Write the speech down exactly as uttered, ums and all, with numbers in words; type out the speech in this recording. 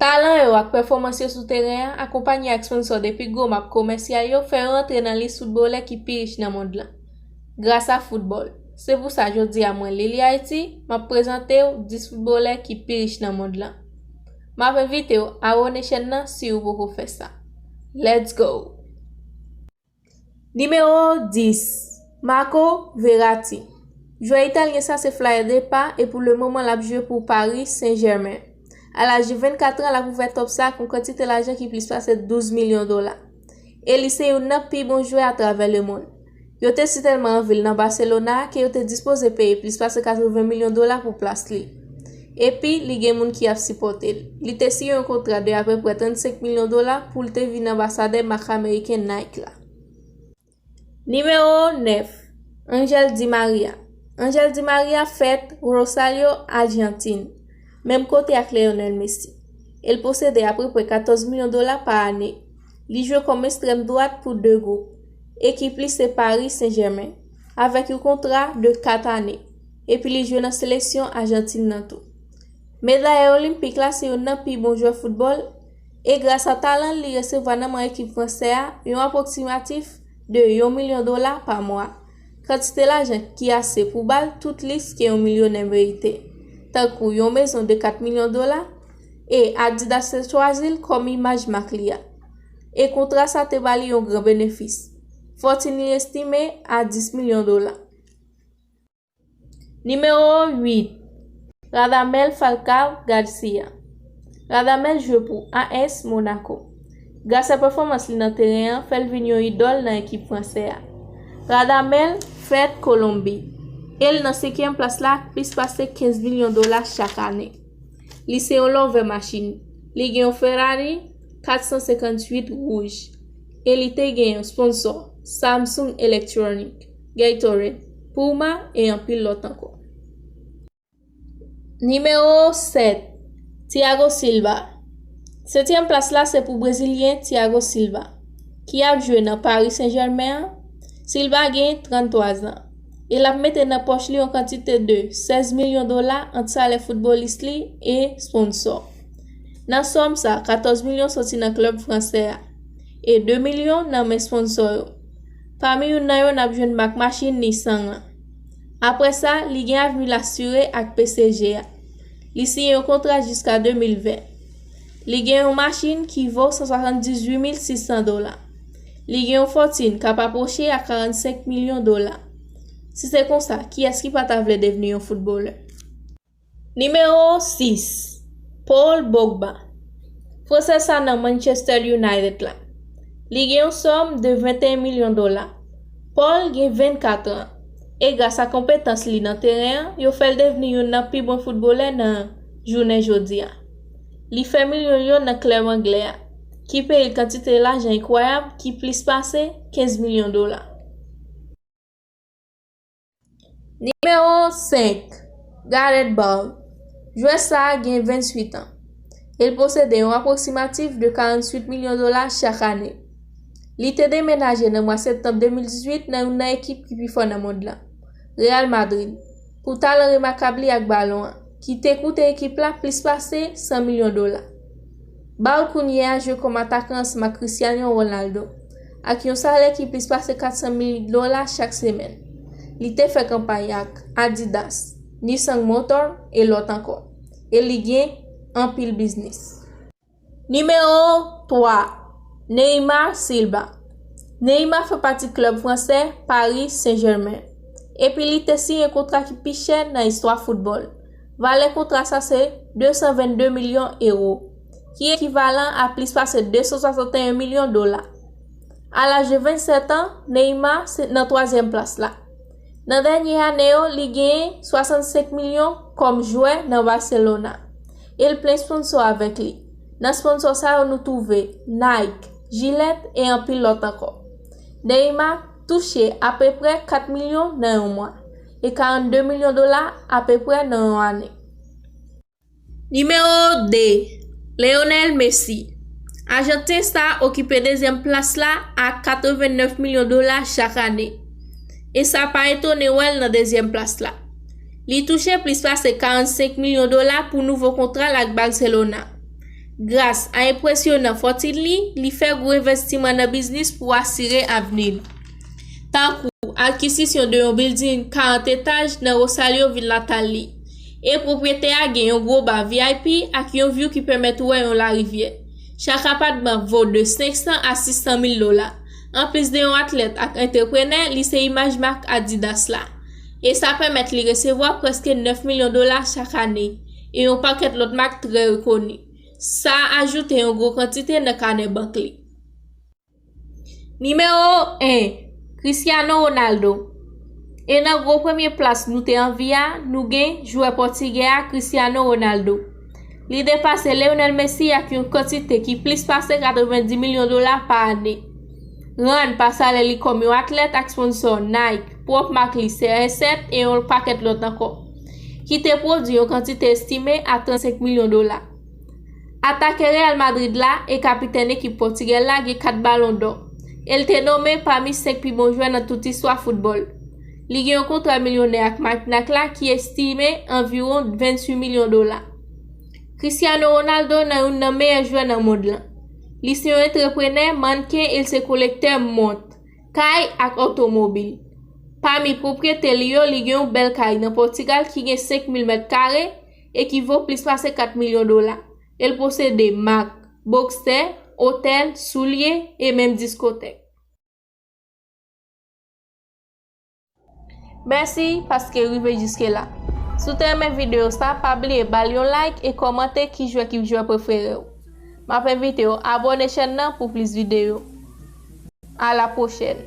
Talan yo ak pèfòmans yo sou teren an, akonpanye ak sponsò de pi gwo mak komèsyal yo, fè yo antre nan lis foutbolè ki pi rich nan mond lan. Gras a foutbòl. Se pou sa, jodi a, mwen, Lily Haiti, m ap prezante w dis foutbolè ki pi rich nan mond lan. M ap envite w abòne chèn nan si w poko fè sa. Let's go! Nimewo dis, Marco Verratti. Jwè italyen sa se flyer depa e pou le moman l ap jwe pou Paris Saint-Germain. A laj de vennkat an, l ap ouvè top sa ak yon kantite lajan ki plis pase douz milyon dola. E li se youn nan pi bon jwè atravè lemonn. Yo te sitèlman anvi l nan Barcelona ke yo te dispoze peye plis pase katreven milyon dola pou plas li. Epi, li gen moun ki ap sipòte l. Li te siyen yon kontra de apeprè trannsenk milyon dola pou l te vin anbasadè mak ameriken Nike la. Nimewo nèf, Angel Di Maria. Angel Di Maria fèt Rosario, Ajantin, menm kote ak Lionel Messi. E l posede apeprè katòz milyon dola pa ane. Li jwe kòm ekstrèm dwat pou de gwoup. Ekip li se Paris Saint-Germain, avèk yon kontra de kat ane. Epi li jwe nan seleksyon Ajantin nan tou. Medayè olenpik la se youn nan pi bon jwè foutbòl, e gras a talan l, li resevwa nan men ekip fransè a yon apwoksimatif de yon milyon dola pa mwa. Kantite lajan ki ase pou ba l tout liks ke yon milyonè merite, tankou yon mezon de kat milyon dola, e Adidas te chwazi l kòm imaj mak li a. E kontra sa te ba li yon gran benefis. Fòtin li estime a dis milyon dola. Nimewo uit, Radamel Falcao Garcia. Radamel jwe pou A S Monaco. Gras a pèfòmans li nan teren an, fè l vin yon idòl nan ekip fransè a. Radamel fèt Kolonbi, e l nan senkyèm plas la ak plis pase kenz milyon dola chak ane. Li se yon lòvè machin. Li gen yon Ferrari kat san senkantuit wouj. E li te gen yon sponsò, Samsung Electronic, Gatorade, Puma e anpil lòt ankò. Nimewo sèt, Thiago Silva. Setyèm plas la se pou Brezilyen Thiago Silva, ki ap jwe nan Paris Saint-Germain an. Silva gen tranntwa zan, e l ap mete nan pòch li yon kantite de sèz milyon dola ant salè foutbolis li e sponsò. Nan sòm sa, katòz milyon soti nan klèb fransè a, e de milyon nan men sponsò yo. Pami youn nan yo, n ap jwenn mak machin Nissan an. Apre sa, li gen avni l asire ak P S G a. Li siyen yon kontra jiska de mil ven. Li gen yon machin ki vo san swasanndizuit mil sis san dola. Li gen yon fòtin k ap apwoche a karannsenk milyon dola. Si se konsa, kiyès ki pa ta vle devni yon foutbolè? Nimewo sis, Paul Pogba. Fransè sa nan Manchester United la. Li gen yon sòm de venteyen milyon dola. Paul gen vennkat an, e gras a konpetans li nan teren an, yo fè l devni youn nan pi bon foutbolè nan jounen jodi a. Li fè milyon yo nan klèb anglè a, ki peye l kantite lajan enkwayab ki plis pase kenz milyon dola. Nimewo senk, Gareth Bale. Jwè sa a gen venntuit an, e l posede yon apwoksimatif de karanntuit milyon dola chak ane. Li te demenaje nan mwa septanm de mil dizuit nan youn nan ekip ki pi fò nan mond lan, Real Madrid, pou talan remakab li ak balon an, ki te koute ekip la plis pase san milyon dola. Bale kounye a jwe kòm atakan ansanm ak Cristiano Ronaldo, ak yon salè ki plis pase kat san mil dola chak semèn. Li te fè kanpay ak Adidas, Nissan Motor e lòt ankò. E li gen anpil biznis. Nimewo twa, Neymar Silva. Neymar fè pati klèb fransè Paris Saint-Germain, epi li te siyen kontra ki pi chè nan istwa foutbòl. Valè kontra sa se de san vennde milyon ewo, ki ekivalan a plis pase de san swasanteyen milyon dola. A laj de vennsèt an, Neymar se nan twazyèm plas la. Nan dènye ane yo, li genyen swasannsenk milyon kòm jwè nan Barcelona, e l plen sponsò avèk li. Nan sponsò sa yo, nou twouve Nike, Gillette e anpil lòt ankò. Neymar touche apeprè kat milyon nan yon mwa, e karannde milyon dola apeprè nan yon ane. Nimewo de, Lionel Messi. Ajanten sa okipe dezyèm plas la ak katrevennèf milyon dola chak ane. E sa pa etone wè l nan dezyèm plas la. Li touche plis pase karannsenk milyon dola pou nouvo kontra l ak Barcelona. Gras a enpresyonan fòtin li, li fè gwo envèstiman nan biznis pou asire avni l. Tankou akizisyon de yon bilding karant etaj nan Rosario, vil natal li. E pwopriyete a gen yon gwo ba V I P ak yon view ki pèmèt ou wè yon larivyè. Chak apatman vo de senk san a sis san mil dola. Anplis de yon atlèt ak antreprenè, li se imaj mak Adidas la. E sa pèmèt li resevwa prèske nèf milyon dola chak ane, e yon pakèt lòt mak trè rekoni. Sa ajoute yon gwo kantite nan kanè bank li. Nimewo en, Cristiano Ronaldo. E nan gwo premye plas nou te anvi a, nou gen jwè pòtigè a Cristiano Ronaldo. Li depase Lionel Messi ak yon kantite ki plis pase katrevendi milyon dola pa ane. Rann pa salè li kòm yon atlèt ak sponsò Nike, pwòp mak li C R sept e yon pakèt lòt ankò, ki te pwodui yon kantite estime a trannsenk milyon dola. Atakè Real Madrid la e kapitèn ekip pòtigè la gen kat Balon dò, e l te nonmen pami senk pi bon jwè nan tout istwa foutbòl. Li gen yon kontra milyonè ak Magnac la ki estime anviwon venntuit milyon dola. Cristiano Ronaldo nan youn nan meyè jwè nan mond lan. Li se yon antreprenè, mannken e l se kolektè mont, kay ak otomobil. Pami pwopriyete li yo, li gen yon bèl kay nan Pòtigal ki gen senk mil mèt kare e ki vo plis pase kat milyon dola. E l posede mak, boksè, otèl, soulye e menm diskotèk. Mèsi paske rive jiske la. Si w te renmen videyo sa, pa bliye ba l yon like e kòmante ki jwè ki jwè prefere w. M ap envite w abòne chèn nan pou plis videyo. A la pwochèn.